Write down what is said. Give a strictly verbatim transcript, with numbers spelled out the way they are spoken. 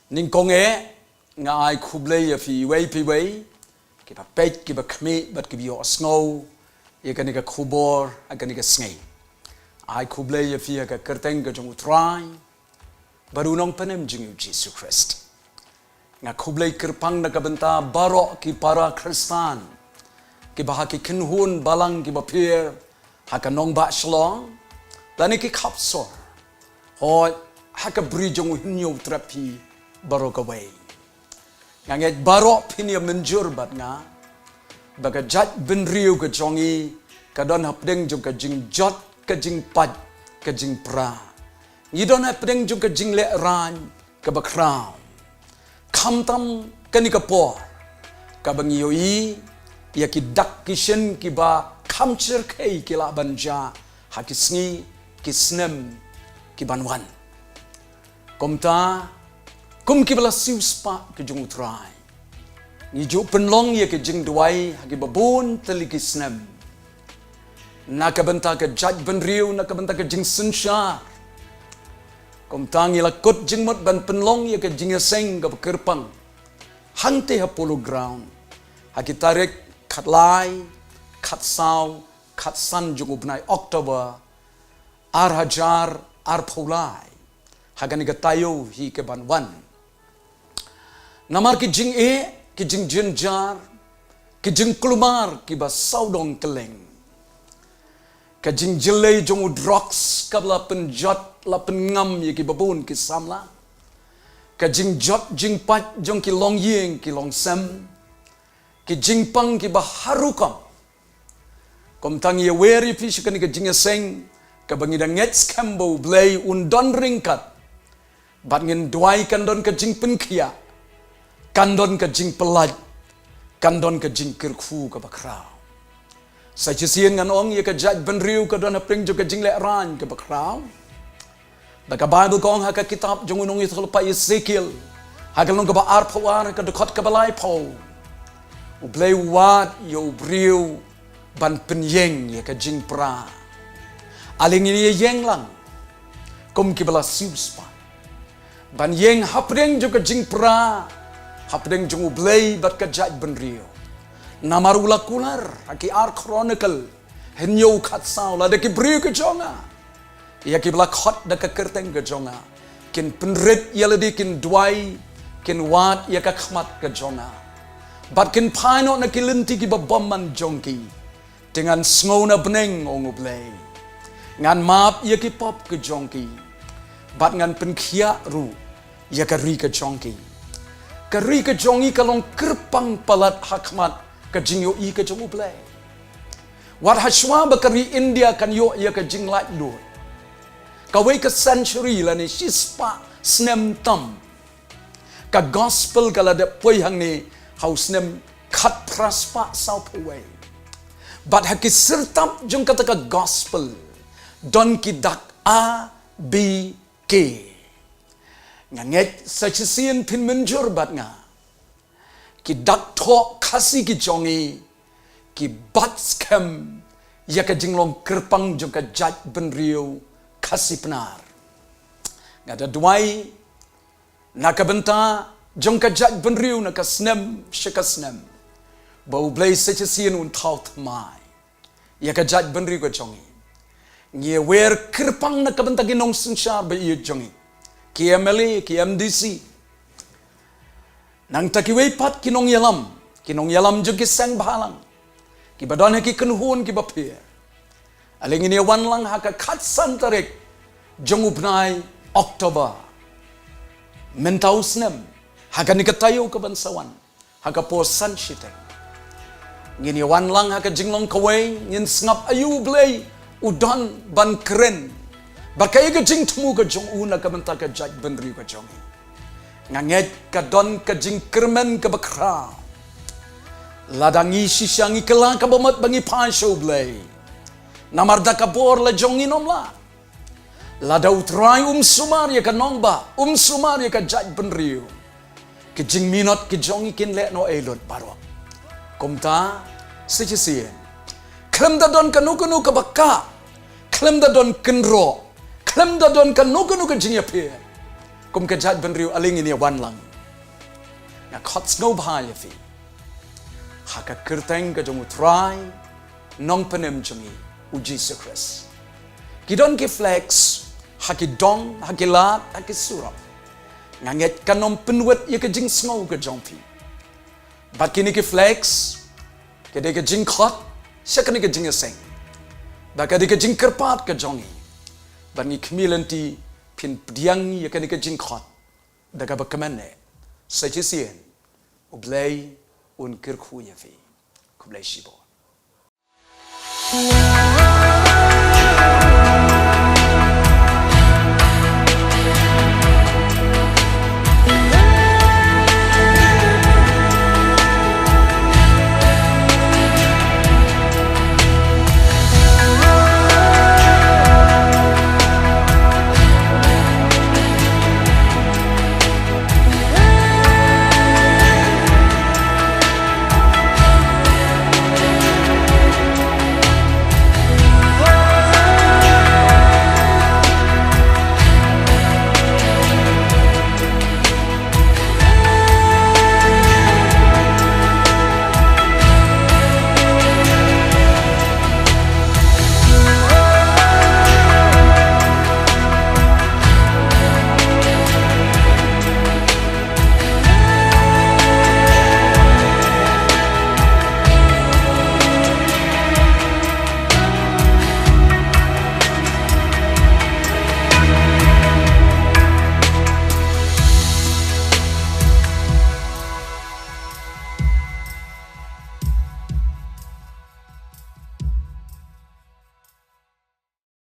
Nyngkong eh, nga ai khublei ïa phi iwei pa iwei, kiba peit, kiba khmih, bad kiba ïohsngew ïa kane ka khubor ha kane ka sngi. Ai khublei ïa phi ha ka kyrteng ka jong U Trai bad U Nongpynim jong ngi U Jisu Khrist. Nga khublei kyrpang na ka bynta baroh ki para Khristan kiba ha ki kynhun balang kiba pher, ha ka nongbah Shillong lane ki khap sor, hooid, ha ka bri jong U Hynñiew Trep Phi baroh kawei. Nga ngeit baroh phin ïa mynjur bad nga ba ka jaitbynriew ka jong ngi ka don hapdeng jong ka jingjot, ka jingpait, ka jingpra. Ngi don hapdeng jong ka jinglehrain kaba khraw. Khamtam kane ka por kaba ngi ïohi ïa ki dak ki shin kiba kham shyrkhei ki lah ban jia ha ki sngi ki snem ki ban wan. Kumta, kum kiba la siewspah ki jong U Trai, ngi ju pynlong ïa ki jingduwai ha kiba bun tylli ki snem na ka bynta ka jaitbynriew, na ka bynta ka jingsynshar. Kumta ngi la kut jingmut ban pynlong ïa ka jingïaseng kaba kyrpang hangtei ha Polo Ground ha ki tarik khatlai, khatsaw, khatsan jong u bnai October, ar hajar arphew lai, ha kane ka taïew hi ka ban wan. Namar ki jingeh, ki jingjynjar, ki jingkulmar kiba sawdong kylleng, ka jingjyllei jong u drugs kaba la pynjot, la pynngam ïa kiba bun ki samla, ka jingjot jingpait jong ki longïing ki longsem, ki jingpang kiba har rukom. Kumta ngi ïawer ïa phi sha kane ka jingïaseng kaba ngi da ngeit skhem ba U Blei un don ryngkat. Bad ngin duwai kan don ka jingpynkhiah, kan don ka jingpyllait, kan don ka jingkyrkhu kaba khraw. Sa shisien ngan ong ïa ka jaitbynriew ka don hapdeng jong ka jinglehrain kaba khraw. Ba ka Baibl ka ong ha ka kitab jong u nongïathuhlypa Esekiel, ha ka lynnong kaba arphew ar, ha ka dkhot kaba laiphew, U Blei u wad ïa u briew ban pynïeng ïa ka jingpra. Ale ngin ïa ïeng lang kum kiba la siewspah ban ïeng hapdeng jong ka jingpra hapdeng jong U Blei bad ka jaitbynriew. Namar u la kular ha ki Ar Chronicle hynñiew khatsaw, lada ki briew ki jong nga ïa kiba la khot da ka kyrteng ka jong nga kin pynrit ïalade, kin duwai, kin wad ïa ka khmat ka jong nga, bad kin phai noh na ki lynti kiba bymman jong ki, te ngan sngew na bneng, ong U Blei. Ngan map ïa ki pop ki jong ki, bad ngan pynkhiah ruh ïa ka ri ka jong ki. Ka ri ka jong ngi ka long kyrpang palat ha khmat ka jingïohi ka jong U Blei. Wat hashwa ba ka ri India kan ïoh ïa ka jinglaitluid, kawei ka century lane shispah snem tam, ka gospel ka la dep poi hangne ha u snem khatphra spah sawphew wei. Bad ha ki syrtap jong kata ka gospel don ki dak A, B, K. Nga ngeit sa shisien phin mynjur bad nga, ki dak thoh Khasi ki jong ngi ki bat skhem ïa ka jinglong kyrpang jong ka jaitbynriew Khasi Pnar. Nga da duwai na ka bynta jong ka jaitbynriew na ka snem sha ka snem, ba U Blei sa shisien un thaw thymmai ïa ka jaitbynriew ka jong ngi. Ngi ïawer kyrpang na ka bynta ki nongsynshar ba ïeit jong ngi, ki M L A, ki M D C. Nangta kiwei pat ki nongïalam, ki nongïalam jong ki seng bhalang, kiba don ha ki kynhun kiba pher. Ale ngin ïa wan lang ha ka khatsan tarik jong u bnai October mynta u snem, ha kane ka taïew ka ban sa wan, ha ka por san shiteng. Ngin ïa wan lang ha ka jinglong kawei, ngin sngap aïu U Blei u don ban kren bad kaei ka jingthmu ka jong u na ka bynta ka jaitbynriew ka jong ngi. Nga ngeit ka don ka jingkyrmen kaba khraw lada ngi shisha ngi kylla kaba mut ba ngi phai sha U Blei. Namar da ka bor la jong ngi ym lah. Lada U Trai um sumar ïa ka nongbah, um sumar ïa ka jaitbynriew, ki jingminot ki jong ngi kin leh noh ei lut baroh. Kumta, sa shisien, khlem da don kano kano kaba kah, khlem da don kynroh, khlem da don kano kano ka jingïapher, Kum ka jaitbynriew, ale ngin ïa wan lang. Nga khot sngewbha ïa phi ha ka kyrteng ka jong U Trai Nongpynim jong ngi, U Jisu Khrist. Ki don ki flex ha ki dong, ha ki lad, ha ki surok. Nga ngeit kan ym pynwit ïa ka jingsngew ka jong phi. Bad kine ki flex, ka dei ka jingkhot sha kane ka jingïaseng, bad ka dei ka jingkyrpad ka jong ngi. Bad ngi khmih lynti phin pdiang ïa kane ka jingkhot da kaba kmen eh. Sa shisien, U Blei un kyrkhu ïa phi. Khublei shibun.